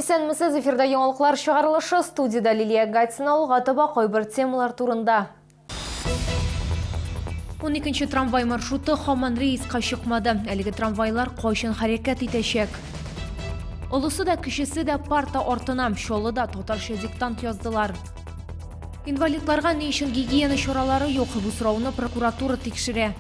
Исәнмесез, эфирда яңалыклар чыгарылышы, студиядә Лилия Гатина, алга таба кайбер темалар турында. 12 трамвай маршруты һаман рейска чыкмады. Әлеге трамвайлар кайчан хәрәкәт итәчәк? Олысы да, кечесе дә парта артына, Чаллыда татарча диктант яздылар. Инвалидларга ни өчен гигиена чаралары юк? Бу сорауны прокуратура тикшерә.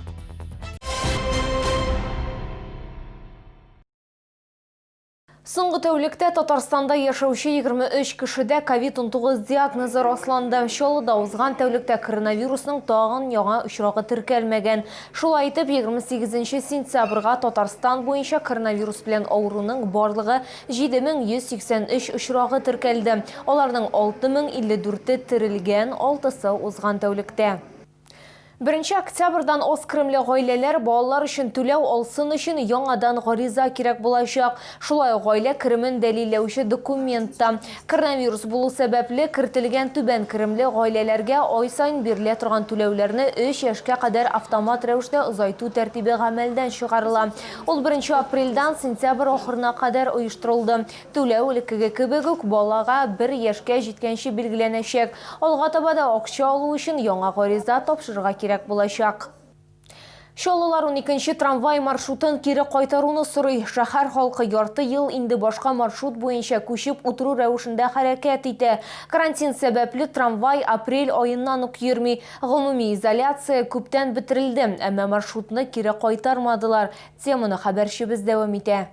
Соңгы тәүлектә Татарстанда яшәүче 23 кешедә ковид-19 диагнозы расланды. Чаллыда узган тәүлектә коронавирусның тагын яңа очрагы теркәлмәгән. Шулай итеп, 28 сентябрьгә Татарстан буенча коронавирус белән авыруның барлыгы 7183 очрагы теркәлде. Аларның 6054-е терелгән, алтысы узган тәүлектә. Беренче октябрьдан аз керемле гаиләләр балалар өчен түләү алсын өчен яңадан гариза кирәк булачак. Шулай ук гаилә керемен дәлилләүче документ та. Коронавирус булу сәбәпле, кертелгән түбән керемле гаиләләргә ай саен бирелә торган түләүләрне өч яшькә кадәр автомат рәвештә озайту тәртибе гамәлдән чыгарыла. Ул беренче апрельдән сентябрь ахырына кадәр оештырылды. Түләү элеккеге кебек үк балага бер яшькә җиткәнче билгеләнәчәк. Алга таба да акча алу өчен яңа гариза тапшырырга кирәк булачак. Чаллылар уникенче трамвай маршрутын кире кайтаруны сорый. Шәһәр халкы ярты ел инде башка маршрут буенча күчеп утыру рәвешендә хәрәкәт итә. Карантин сәбәпле трамвай апрель аеннан ук йөрми. Гомуми изоляция күптән бетерелде, әмма маршрутны кире кайтармадылар. Теманы хәбәрчебез дәвам итә.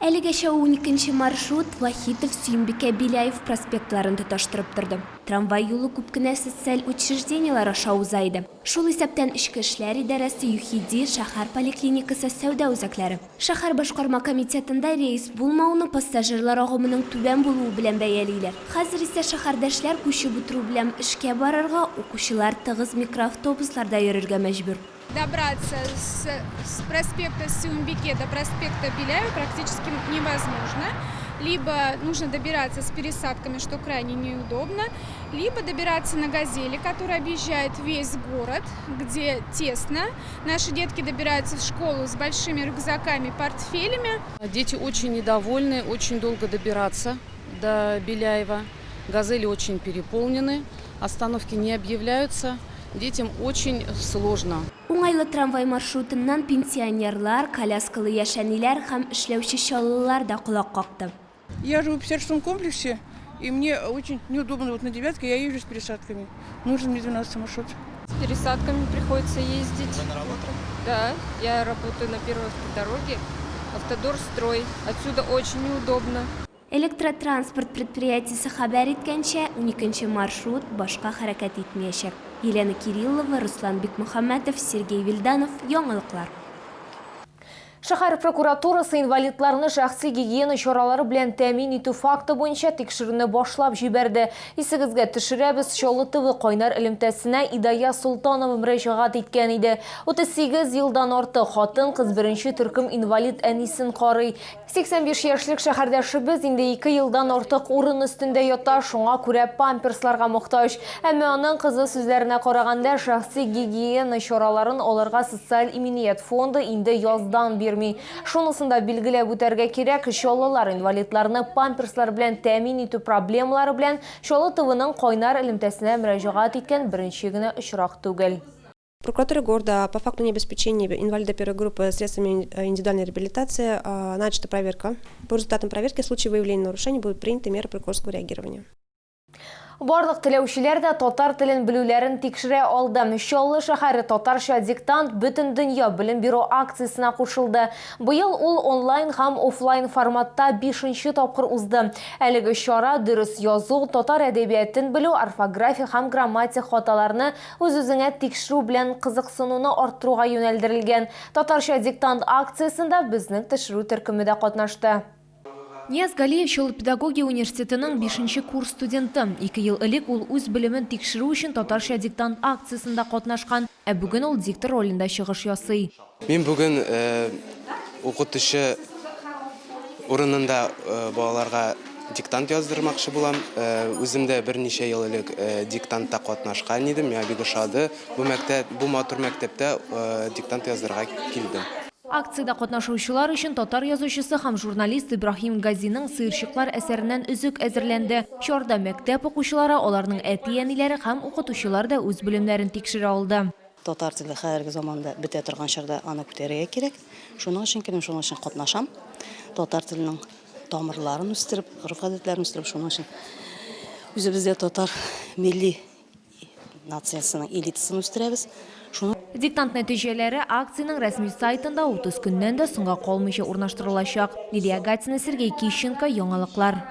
Әлегәчә уникенче маршрут Вахитов, Сөембикә, Беляев проспектларын тоташтырып торды. Трамвай юлы күп кенә социаль учреждениеләр аша уза иде. Шул исәптән Эчке эшләр идарәсе, ЮХИДИ, шәһәр поликлиникасы, сәүдә үзәкләре. Шәһәр башкарма комитетында рейс булмауны пассажирлар агымының түбән булуы белән бәялиләр. Хәзер исә шәһәрдәшләр күчеп утыру белән эшкә барырга, укучылар тыгыз микроавтобусларда йөрергә мәҗбүр. Добраться с, с проспекта Сюмбике до проспекта Беляева практически невозможно. Либо нужно добираться с пересадками, что крайне неудобно, либо добираться на «Газели», которая объезжает весь город, где тесно. Наши детки добираются в школу с большими рюкзаками, портфелями. Дети очень недовольны, очень долго добираться до Беляева. «Газели» очень переполнены, остановки не объявляются. Детям очень сложно. Уңайлы трамвай маршрутыннан пенсионерлар, коляскалы яшь әниләр һәм эшләүче чаллылар да колак какты. Я живу в 56 комплексе, и мне очень неудобно вот на девятке, я езжу с пересадками. Нужен мне 12 маршрут. С пересадками приходится ездить. Вы на работу? Да, я работаю на первой автодороге. Автодор строй. Отсюда очень неудобно. Электротранспорт предприятиесе хәбәр иткәнчә, уникенче маршрут башка хәрәкәт итмиячәк. Елена Кириллова, Руслан Бикмөхәммәтов, Сергей Вильданов, Яңалыклар. Шәһәр прокуратурасы инвалидларны шәхси гигиена чаралары белән тәэмин итү факты буенча тикшерүне башлап җибәрде. Исегезгә төшерәбез, Чаллы ТВ кайнар элемтәсенә Идая Солтанова мөрәҗәгать иткән иде. 38 елдан артык хатын-кыз беренче төркем инвалид әнисен карый. 85 яшьлек шәһәрдәшебез инде ике елдан артык урын өстендә ята, шуңа күрә памперсларга мохтаҗ. Әмма аның кызы сүзләренә караганда, шәхси гигиена чараларын аларга социаль иминият фонды инде яздан бирми. Шунысын да билгеләп үтәргә кирәк, чаллылар инвалидларны памперслар белән тәэмин итү проблемалары белән Чаллы ТВның кайнар элемтәсенә мөрәҗәгать иткән беренче генә очрак түгел. Прокуратура города по факту необеспечения инвалида первой группы средствами индивидуальной реабилитации начата проверка. По результатам проверки в случае выявления нарушений будут приняты меры прокурорского реагирования. Барлык теләүчеләр дә татар телен белүләрен тикшерә алды. Чаллы шәһәре татарча диктант Бөтендөнья белем бирү акциясенә кушылды. Быел ул онлайн һәм офлайн форматта бишенче тапкыр узды. Әлеге чара дөрес язу, татар әдәбиятен белү, орфографик һәм грамматик хаталарны Үз-үзеңә тикшерү белән кызыксынуны арттыруга юнәлдерелгән Татарча диктант акциясендә безнең төшерү төркеме дә катнашты. Нияз Галиев Чаллы педагогия университетының бишенче курс студенты. Ике ел элек ул үз белемен тикшерү өчен Татарча диктант акциясендә катнашкан, ә бүген ул диктор ролендә чыгыш ясый. Мин бүген укытучы урынында балаларга диктант яздырмакчы булам. Үзем дә берничә ел элек диктантта катнашкан идем, миңа бик ошады. Бу мәктәп, бу матур мәктәптә диктант яздырырга килдем. Акциядә катнашучылар өчен татар язучысы һәм журналист Ибраһим Газиның Сыерчыклар әсәреннән өзек әзерләнде. Чарада мәктәп укучылары, аларның әти-әниләре һәм укытучылар да үз белемнәрен тикшерә алды. Татар теле хәзерге заманда бетә торган чорда аны күтәрергә кирәк. Шуның өчен киләм, шуның өчен катнашам. Татар теленең тамырларын үстереп, гореф-гадәтләрен үстереп, шуның өчен үзебездә татар милли нациясенең элитасын үстерәбез. Шуны Диктант нәтиҗәләре акциянең рәсми сайтында 30 көннән дә соңга калмыйча урнаштырылачак. Лилия Гатина, Сергей Кищенко, Яңалыклар.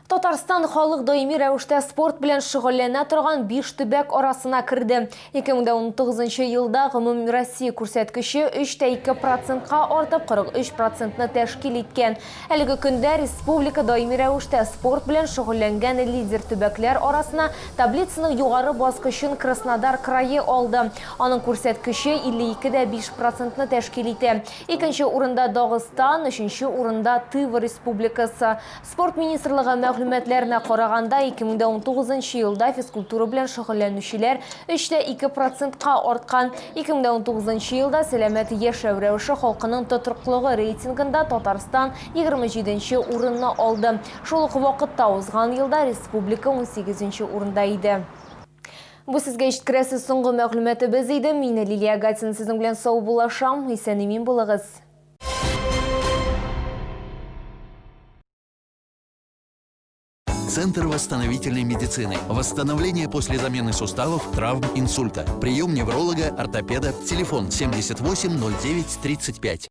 Татарстан халык даими рәвештә спорт белән шөгыльләнә торган биш төбәк арасына керде. 2019 елда гомумроссия күрсәткече 3,2 процентка артып 43 процентны тәшкил иткән. Әлеге көндә республика даими рәвештә спорт белән шөгыльләнгән лидер төбәкләр арасына таблицаның югары баскычын Краснодар крае алды. Аның күрсәткече 52,5 процентны тәшкил итә. Икенче урында Дагыстан, өченче урында Тыва Республикасы. Спорт министрлыгы мәгълүматларына караганда, 2019 елда физкультура белән шөгыльләнүчеләр 3,2 процентка арткан. 2019 елда сәламәт яшәү рәвеше халкының тотрыклыгы рейтингында Татарстан 27 нче урынны алды. Шул ук вакытта узган елда республика 18 нче урында иде. Бу сезгә җиткерәсе соңгы мәгълүматыбыз иде. Мин Лилия Гатина сезнең белән саубуллашам. Исән-имин булыгыз. Центр восстановительной медицины. Восстановление после замены суставов, травм, инсульта. Прием невролога, ортопеда. Телефон 78 09 35.